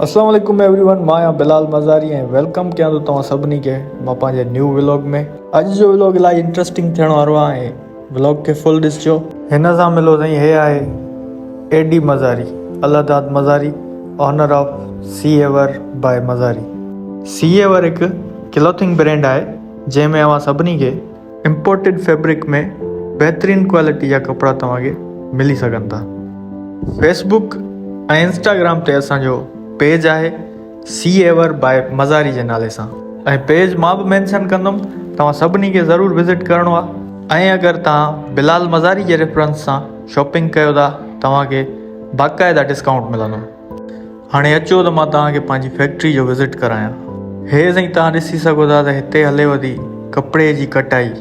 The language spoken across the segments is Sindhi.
اسلام عليڪم ايوري ون، مان آهيان بلال مزاري ۽ welcome ڪيان ٿو توهان سڀني کي مان پنهنجي نيو ولاگ ۾. اڄ جو ولاگ الاهي انٽرسٽنگ ٿيڻ وارو آهي ۽ ولاگ کي فل ڏسجو. هن سان ملو سائين هي آهي A D Mazari Allah Dad Mazari owner of C ever by Mazari. C ever هڪ ڪلوٿنگ برينڊ آهي جنهن ۾ اوهان سڀني کي امپورٽيڊ فيبرڪ ۾ بهترين ڪوالٽي جا ڪپڙا توهان کي ملي سگهن ٿا. فيس بڪ ۽ انسٽاگرام تي اسان جو پيج آهي سي ايور باء مزاري جي نالي سان ۽ پيج مان به مينشن ڪندم توهان سڀني کي ضرور وزٽ ڪرڻو آهي ۽ اگر توهان بلال مزاري جي ريفرنس سان شاپنگ ڪيو ٿا توهان کي باقاعده ڊسڪائونٽ ملندو. هاڻي اچو ته مان توهان کي پنهنجي فيڪٽري جو وزٽ ڪرايان. هي سائين توهان ڏسي سگهو ٿا ته هتي هلي وڌي ڪپڙي جي ڪٽائي.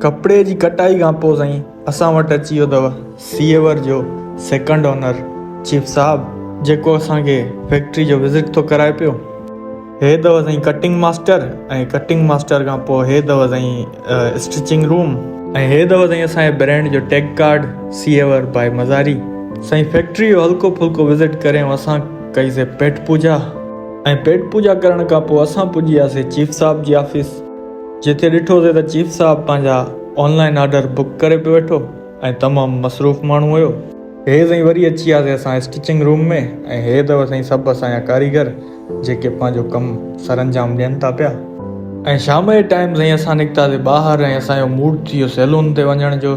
ڪپڙي جي ڪٽائي کان پوء سائين اسان وٽ اچي ويو اٿو سي ايور جو سيڪنڊ اونر چيف صاحب جيڪو اسان کي فيڪٽري جو وزٽ ٿو ڪرائي پيو. هي اٿو سائين ڪٽنگ ماسٽر ۽ ڪٽنگ ماسٽر کان پوء هي اٿو سائين اسٽچنگ روم. ۽ هي اٿو سائين اسان جي برينڊ جو tag card C ever by Mazari. سائين فيڪٽري جو هلڪو ڦلڪو وزٽ ڪري ۽ اسان ڪئي سي پيٽ پوجا. ۽ پيٽ پوجا ڪرڻ کان پوء اسان پڄي وياسي چيف صاحب جي آفيس جتي ڏٺوسي ته چيف صاحب پنهنجا آن لائين آرڊر بڪ ڪري پيو ويٺو ۽ تمام مصروف ماڻهو هيو. هي سائين وري اچي وياسي اسان اسٽچنگ روم ۾ ۽ هي اٿو سائين سڀ اسان جا ڪاريگر جيڪي پنهنجو ڪم سرانجام ڏين ٿا پيا. ۽ شام جي ٽائيم سائين اسان نڪتاسي ٻاهر ۽ اسان جو موڊ ٿي ويو سيلون تي وڃڻ جو.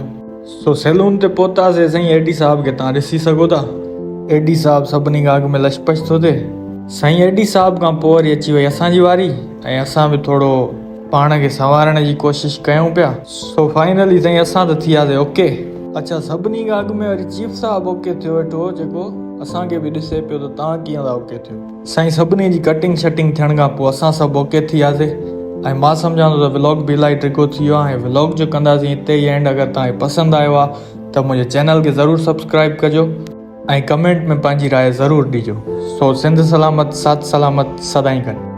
سو سيلون تي پهتاسي سائين اي ڊي صاحب کي توهان ڏسي سگهو ٿا. اي ڊي صاحب سڀني کان اڳ ۾ لش پش ٿو ٿئي. سائين اي ڊي صاحب کان پوء وري اچي وئي اسان جي واري ۽ اسان به ٿورو پاڻ کي سنوارڻ جي ڪوشش ڪيون پيا. سو فائنلي سائين اسان ته ٿي وياسي اوڪي. اڇا سڀني کان اڳ ۾ وري چيف صاحب اوڪي ٿيو ويٺو هو جيڪو اسان کي به ڏسي پيو ته توهان ڪيئن ٿا اوڪي ٿيو. سائين سڀني جي ڪٽنگ شٽنگ ٿيڻ کان پوء اسان سڀ اوڪي ٿي وياسي ۽ مان سمجهان ٿو ته ولاگ به الائي ڊگهو ٿي ويو آهي ۽ ولاگ جو ڪنداسين هتي ئي اينڊ اگر توهان کي پسند آيو آهي ته منهنجي چينل کي ضرور سبسڪرائب ڪجو ۽ ڪمينٽ ۾ پنهنجي راء ضرور ڏجو سو سنڌ سلامت ساٿ سلامت سدائين گڏ.